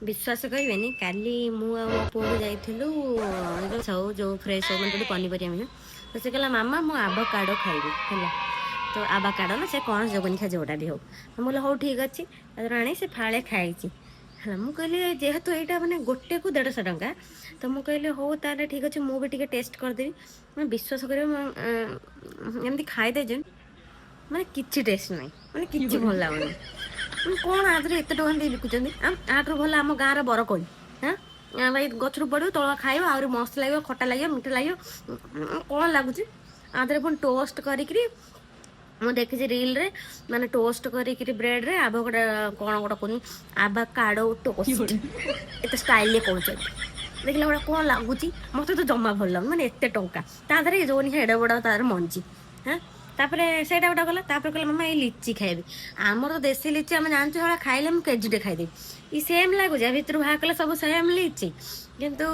ବିଶ୍ୱାସ କରିବେନି, କାଲି ମୁଁ ଆଉ ମୋ ପୁଅକୁ ଯାଇଥିଲୁ ସବୁ ଯେଉଁ ଫ୍ରେଶ୍ ହଉ, ମାନେ ଯୋଉଠି ପନିପରିବା ମିଳେ। ତ ସେ କହିଲା, "ମାମା, ମୁଁ ଆଭକାଡ଼ୋ ଖାଇବି।" ହେଲା ତ, ଆବାକାଡ଼ୋ ନା ସେ କ'ଣ ଯୋଗନିଖା, ଯୋଉଟା ବି ହଉ। ତ ମୁଁ କହିଲି, "ହଉ, ଠିକ୍ ଅଛି।" ତାପରେ ଆଣି ସେ ଫାଳେ ଖାଇଛି। ହେଲା, ମୁଁ କହିଲି, ଯେହେତୁ ଏଇଟା ମାନେ ଗୋଟେକୁ 150 ଟଙ୍କା, ତ ମୁଁ କହିଲି, "ହଉ ତାହେଲେ ଠିକ୍ ଅଛି, ମୁଁ ବି ଟିକେ ଟେଷ୍ଟ କରିଦେବି।" ମାନେ ବିଶ୍ୱାସ କରିବ, ମୁଁ ଏମିତି ଖାଇଦେଇଛି, ମାନେ କିଛି ଟେଷ୍ଟ ନାହିଁ, ମାନେ କିଛି ଭଲ ଲାଗୁନି। ମାନେ କ'ଣ ଆଦେହରେ ଏତେ ଟଙ୍କା ଦେଇ ବିକୁଛନ୍ତି? ଆଠରୁ ଭଲ ଆମ ଗାଁର ବରକୋଳି। ହାଁ ଭାଇ, ଗଛରୁ ପଡ଼ିବ, ତଳ ଖାଇବ, ଆହୁରି ମସ୍ତ ଲାଗିବ, ଖଟା ଲାଗିବ, ମିଠା ଲାଗିବ। କ'ଣ ଲାଗୁଛି ଆଦେହରେ? ପୁଣି ଟୋଷ୍ଟ କରିକିରି ମୁଁ ଦେଖିଛି ରିଲ୍ରେ, ମାନେ ଟୋଷ୍ଟ କରିକିରି ବ୍ରେଡ଼ରେ ଆଭକାଡୋ, କ'ଣ ଗୋଟେ କହୁଛନ୍ତି, ଆଭାକାଡୋ ଟୋଷ୍ଟ, ଏତେ ଷ୍ଟାଇଲରେ କହୁଛନ୍ତି। ଦେଖିଲା ବେଳେ କ'ଣ ଲାଗୁଛି? ମୋତେ ତ ଜମା ଭଲ ଲାଗୁନି। ମାନେ ଏତେ ଟଙ୍କା, ତା ଦେହରେ ଯୋଉ ଏଡ଼େ ବଡ଼ ତାର ମଞ୍ଜି। ହଁ, ତାପରେ ସେଇଟା ଗୋଟେ ଗଲା। ତାପରେ କହିଲା, "ମାମା, ଏଇ ଲିଚି ଖାଇବି।" ଆମର ତ ଦେଶୀ ଲିଚି ଆମେ ଜାଣିଛୁ, ସେଗୁଡ଼ା ଖାଇଲେ ମୁଁ କେଜିଟେ ଖାଇଦେବି। ଇ ସେମ୍ ଲାଗୁଛି, ଆ ଭିତରୁ ବାହାର କଲେ ସବୁ ସେମ୍ ଲିଚି। କିନ୍ତୁ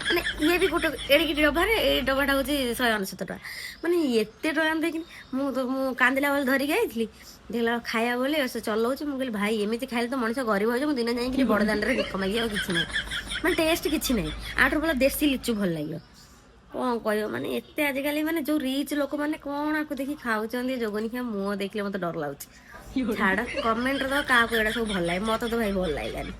ମାନେ ଇଏ ବି ଗୋଟେ ଏଡ଼ିକି ଡବାରେ, ଏଇ ଡବାଟା ହେଉଛି 199 ଟଙ୍କା। ମାନେ ଏତେ ଟଙ୍କା ଦେଇକି ମୁଁ ତ ମୁଁ କାନ୍ଦିଲା ବେଳେ ଧରିକି ଯାଇଥିଲି। ଦେଖିଲା ବେଳକୁ ଖାଇବା ବୋଲି ସେ ଚଲଉଛି। ମୁଁ କହିଲି, "ଭାଇ, ଏମିତି ଖାଇଲେ ତ ମଣିଷ ଗରିବ ହେଇଯିବ।" ମୁଁ ଦିନେ ଯାଇକିରି ବଡ଼ ଦାଣ୍ଡରେ ଭିକ ମାଗିବି, ଆଉ କିଛି ନାହିଁ। ମାନେ ଟେଷ୍ଟ କିଛି ନାହିଁ। ଆଠରୁ ଭଲ ଦେଶୀ ଲିଚୁ ଭଲ ଲାଗିବ। କ'ଣ କହିବ? ମାନେ ଏତେ ଆଜିକାଲି ମାନେ ଯୋଉ ରିଚ୍ ଲୋକମାନେ କ'ଣ ଆକୁ ଦେଖି ଖାଉଛନ୍ତି? ଯୋଗନିଖିଆ ମୁହଁ ଦେଖିଲେ ମତେ ଡର ଲାଗୁଛି। ଛାଡ଼, କମେଣ୍ଟରେ ତ କାହାକୁ ଏଇଟା ସବୁ ଭଲ ଲାଗେ? ମତେ ତ ଭାଇ ଭଲ ଲାଗିଲାନି।